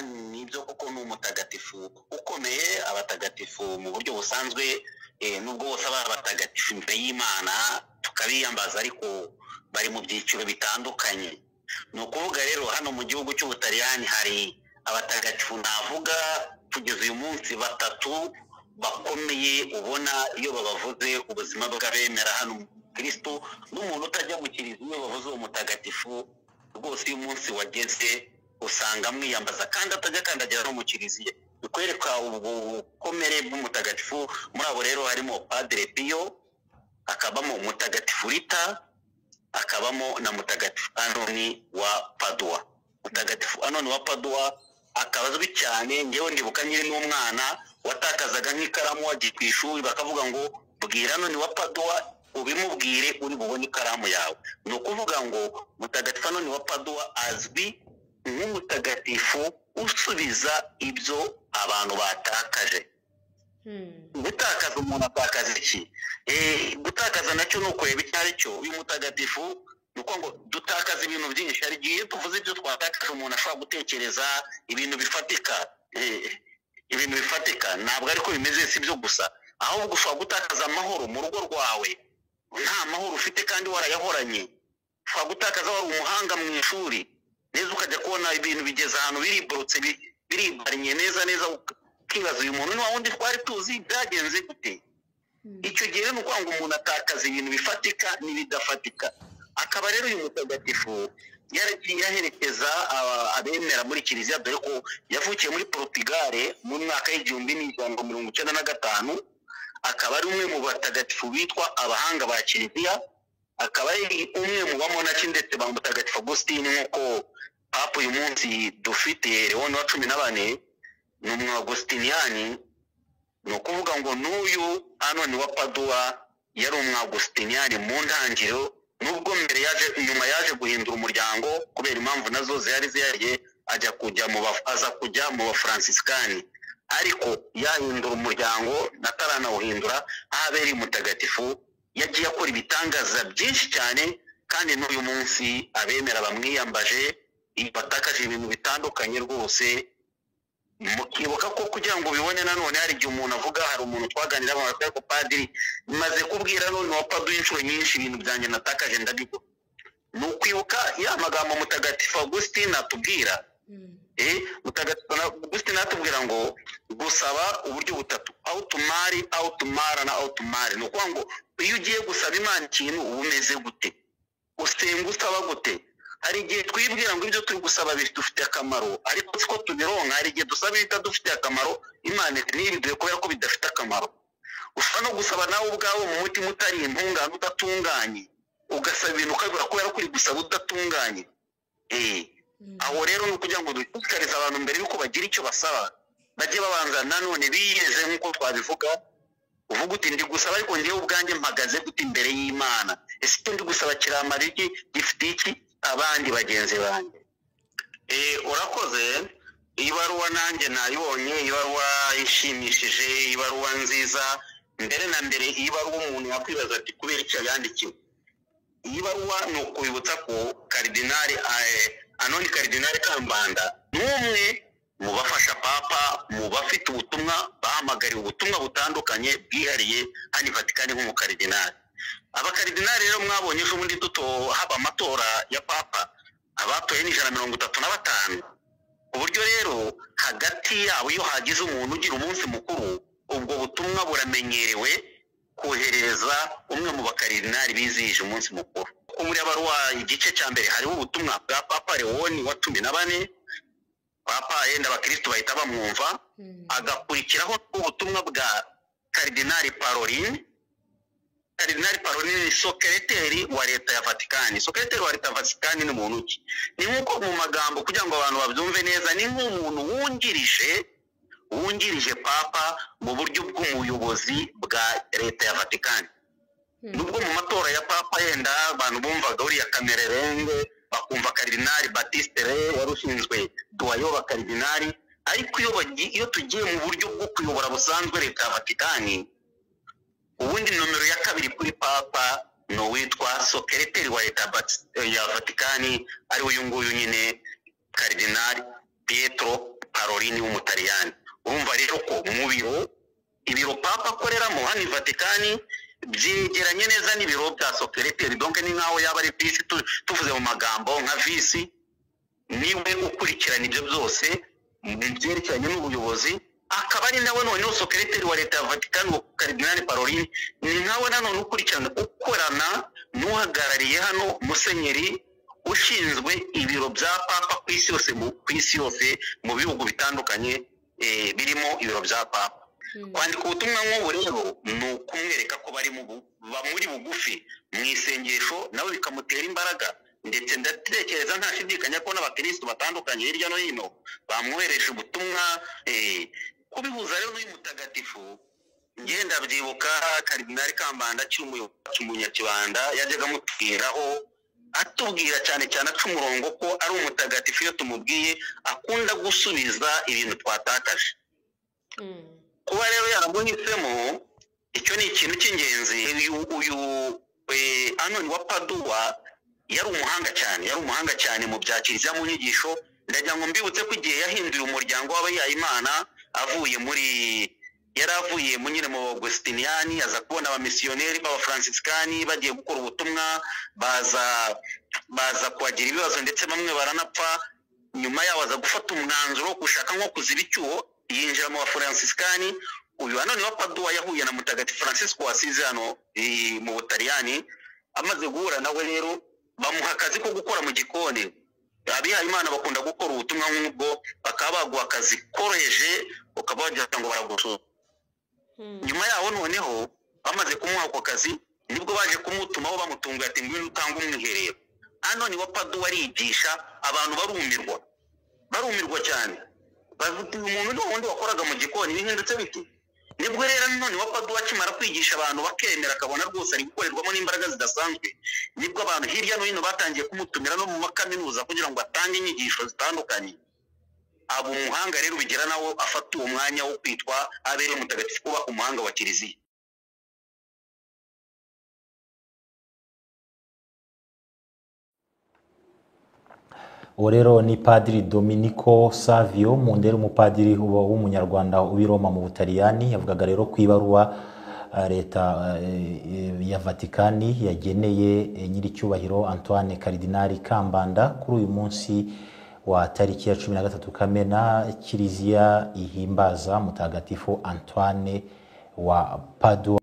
Nibyo koko ni umutagatifu ukomeye. Abatagatifu mu buryo busanzwe, nubwo bose aba abatagatifu imbere y'Imana tukabiyambaza, ariko bari mu byiciro bitandukanye. Ni ukuvuga rero hano mu gihugu cy'Ubutaliyani hari abatagatifu navuga kugeza uyu munsi batatu bakomeye, ubona iyo babavuze ubuzima bw'abemera hano Kristo n'umuntu utajya mu kiliziya, iyo bavuze uwo mutagatifu rwose iyo umunsi wageze usanga amwiyambaza kandi atajya akandagira no mu kiliziya. Bikwereka ubwo bukomere bw'umutagatifu. Muri abo rero harimo Padre Pio, hakabamo Mutagatifu Rita, hakabamo na Mutagatifu Anoni wa Padua. Mutagatifu Anoni wa Padua akaba azwi cyane. Ngewe ndibuka nkiri n'umwana watakazaga nk'ikaramu wagiye ku ishuri, bakavuga ngo bwira Anoni wa Padua ubimubwire uri bubone ikaramu yawe. Ni ukuvuga ngo Mutagatifu Anoni wa Padua azwi nk'umutagatifu usubiza ibyo abantu batakaje. Gutakaza, umuntu atakaza iki? Gutakaza nacyo ni ukureba icyo ari cyo. Uyu mutagatifu ni ukuvuga ngo dutakaza ibintu byinshi. Hari igihe iyo tuvuze ibyo twatakaje umuntu ashobora gutekereza ibintu bifatika. Ibintu bifatika ntabwo ariko bimeze, si byo gusa, ahubwo ushobora gutakaza amahoro mu rugo rwawe, nta mahoro ufite kandi warayahoranye. Ushobora gutakaza wari umuhanga mu ishuri neza, ukajya kubona ibintu bigeze ahantu biriborotse, biribariye neza neza, ukibaza uyu muntu ni wa wundi twari tuzi, byagenze gute? Icyo gihe ni ukuvuga ngo umuntu atakaza ibintu bifatika n'ibidafatika. Akaba rero uyu mutagatifu yaragiye aherekeza abemera muri kiliziya, dore ko yavukiye muri Portugal mu mwaka w'1195, akaba ari umwe mu batagatifu bitwa abahanga ba kiliziya, akaba ari umwe mu bamonaki ndetse ba Mutagatifu Augustine, nk'uko Papa uyu munsi dufite Leon wa 14 ni umwagustiniyani. Ni ukuvuga ngo n'uyu Anoni wa Padua yari umwagustiniyani mu ntangiriro, nubwo mbere yaje nyuma yaje guhindura umuryango kubera impamvu nazo zihari zihariye, ajya kujya mu aza kujya mu Bafaransisikani, ariko yahindura umuryango nataranawuhindura aho abereye umutagatifu yagiye akora ibitangaza byinshi cyane, kandi n'uyu munsi abemera bamwiyambaje batakaje ibintu bitandukanye rwose. Mukibuka ko kugira ngo ubibone nanone hari igihe umuntu avuga, hari umuntu twaganira ariko padiri maze kubwira none wa Padua inshuro nyinshi ibintu byanjye natakaje ndabibona. Ni ukwibuka ya magambo Mutagatifu Augustine atubwira. Mutagatifu Augustine atubwira ngo gusaba uburyo butatu: autumari, autumara na autumare. Ni ukuvuga ngo iyo ugiye gusaba Imana ikintu uba umeze gute, usenga usaba gute? Hari igihe twibwira ngo ibyo turi gusaba bidufitiye akamaro, ariko siko tubironka. Hari igihe dusaba ibitadufitiye akamaro, Imana ntibiduhe kubera ko bidafite akamaro. Ushobora no gusaba nawe ubwawe mu mutima utari intungane, udatunganye, ugasaba ibintu ukabibura kubera ko uri gusaba udatunganye. Aho rero ni ukugira ngo dushishikarize abantu mbere y'uko bagira icyo basaba bajye babanza nanone biyeze, nk'uko twabivuga, uvuga uti ndi gusaba ariko njyewe ubwanjye mpagaze gute imbere y'Imana? Ese icyo ndi gusaba kiramara iki, gifite iki abandi bagenzi banjye? Urakoze. Ibaruwa nanjye nayibonye, ibaruwa ishimishije, ibaruwa nziza. Mbere na mbere iyi baruwa umuntu yakwibaza ati kubera icyo yandikiwe iyi baruwa? Ni ukubibutsa ko Karidinali Anoni Karidinali Kambanda ni umwe mu bafasha Papa, mu bafite ubutumwa, bahamagariwe ubutumwa butandukanye bwihariye hano i Vatikani nk'umukaridinali. Abakaridinali rero mwabonye ejo bundi duto haba amatora ya Papa, abatoye ni 135. Ku buryo rero hagati yabo iyo hagize umuntu ugira umunsi mukuru, ubwo butumwa buramenyerewe koherereza umwe mu bakaridinali bizihije umunsi mukuru. Ko muri abaruwa igice cya mbere hariho ubutumwa bwa Papa Lewoni wa 14, Papa yenda abakristo bahita bamwumva, agakurikiraho ubutumwa bwa Karidinali Parolin. Karidinali Parolin ni sokereteri wa leta ya Vatikani. Sokereteri wa leta ya Vatikani ni muntu ki? Ni nk'uko mu magambo kugira ngo abantu babyumve neza, ni nk'umuntu wungirije Papa mu buryo bw'umuyobozi bwa leta ya Vatikani. Nubwo mu matora ya Papa yenda abantu bumvaga uriya Kamererenge, bakumva Karidinali Batiste Re wari ushinzwe duwayo ba karidinali, ariko iyo tugiye mu buryo bwo kuyobora busanzwe leta ya Vatikani, ubundi nomero ya kabiri kuri Papa ni uwitwa sokereteri wa leta ya Vatikani, ari uyu nguyu nyine Karidinali Pietro Parolini w'Umutaliyani. Urumva rero ko mu biro, ibiro papa akoreramo hano i Vatikani byegeranye neza n'ibiro bya sokereteri. Donc ni nkaho yaba ari vice, tuvuze mu magambo nka vice, niwe ukurikirana ibyo byose mu byerekeranye n'ubuyobozi, akaba ari nawe noneho sokereteri wa leta ya Vatikani. Uwo Karidinali Parolini ni nkawe nanone ukurikirana, ukorana n'uhagarariye hano musenyeri ushinzwe ibiro bya papa ku isi yose, ku isi yose mu bihugu bitandukanye birimo ibiro bya papa. Kwandika ubutumwa nk'ubu rero ni ukumwereka ko bari bamuri bugufi mu isengesho, nawe bikamutera imbaraga. Ndetse ndatekereza ntashidikanya ko n'abakirisitu batandukanye hirya no hino bamwohereje ubutumwa. Kubihuza rero n'uyu mutagatifu, ngenda byibuka Karidinali Kambanda akiri umuyobozi Umunyakibanda, yajyaga amutwiraho, atubwira cyane cyane aca umurongo ko ari umutagatifu iyo tumubwiye akunda gusubiza ibintu twatakaje. Kuba rero yaramuhisemo, icyo ni ikintu cy'ingenzi. Uyu Anoni wa Paduwa yari umuhanga cyane, yari umuhanga cyane mu bya kiliziya, mu nyigisho. Ndagira ngo mbibutse ko igihe yahinduye umuryango w'abihayimana, avuye muri, yari avuye mu nyine mu Augustiniyani, aza kubona abamisiyoneri b'Abafransisikani bagiye gukora ubutumwa, baza kuhagira ibibazo ndetse bamwe baranapfa. Nyuma yaho aza gufata umwanzuro wo gushaka nko kuziba icyuho, yinjira mu Bafransisikani. Uyu Anoni wa Paduwa yahuye na Mutagatifu Francisco wasize hano mu Butaliyani. Amaze guhura nawe rero, bamuha akazi ko gukora mu gikoni. Abihayimana bakunda gukora ubutumwa nk'ubwo, bakaba baguha akazi koroheje, ukaba wagira ngo baragusura. Nyuma yaho noneho bamaze kumuha ako kazi, nibwo baje kumutumaho, bamutunguye ati: "Ngwino utange umwiherero." Anoni wa Paduwa arigisha, abantu barumirwa, barumirwa cyane, bavuga: "Uyu muntu ni wundi wakoraga mu gikoni, bihindutse biti?" Nibwo rero none wa Paduwa akimara kwigisha, abantu bakemera, akabona rwose ari gukorerwamo n'imbaraga zidasanzwe, nibwo abantu hirya no hino batangiye kumutumira no mu makaminuza kugira ngo atange inyigisho zitandukanye. Aba umuhanga rero, bigira nawe afata uwo mwanya wo kwitwa abereye umutagatifu, kuba umuhanga wa kiliziya. Uwo rero ni Padiri Dominico Savio Mundera, umupadiri w'Umunyarwanda uba i Roma mu Butaliyani. Yavugaga rero ku ibaruwa leta ya Vatikani yageneye nyiricyubahiro Antoine Karidinali Kambanda kuri uyu munsi wa tariki ya 13 Kamena, kiliziya ihimbaza Mutagatifu Antoine wa Padua.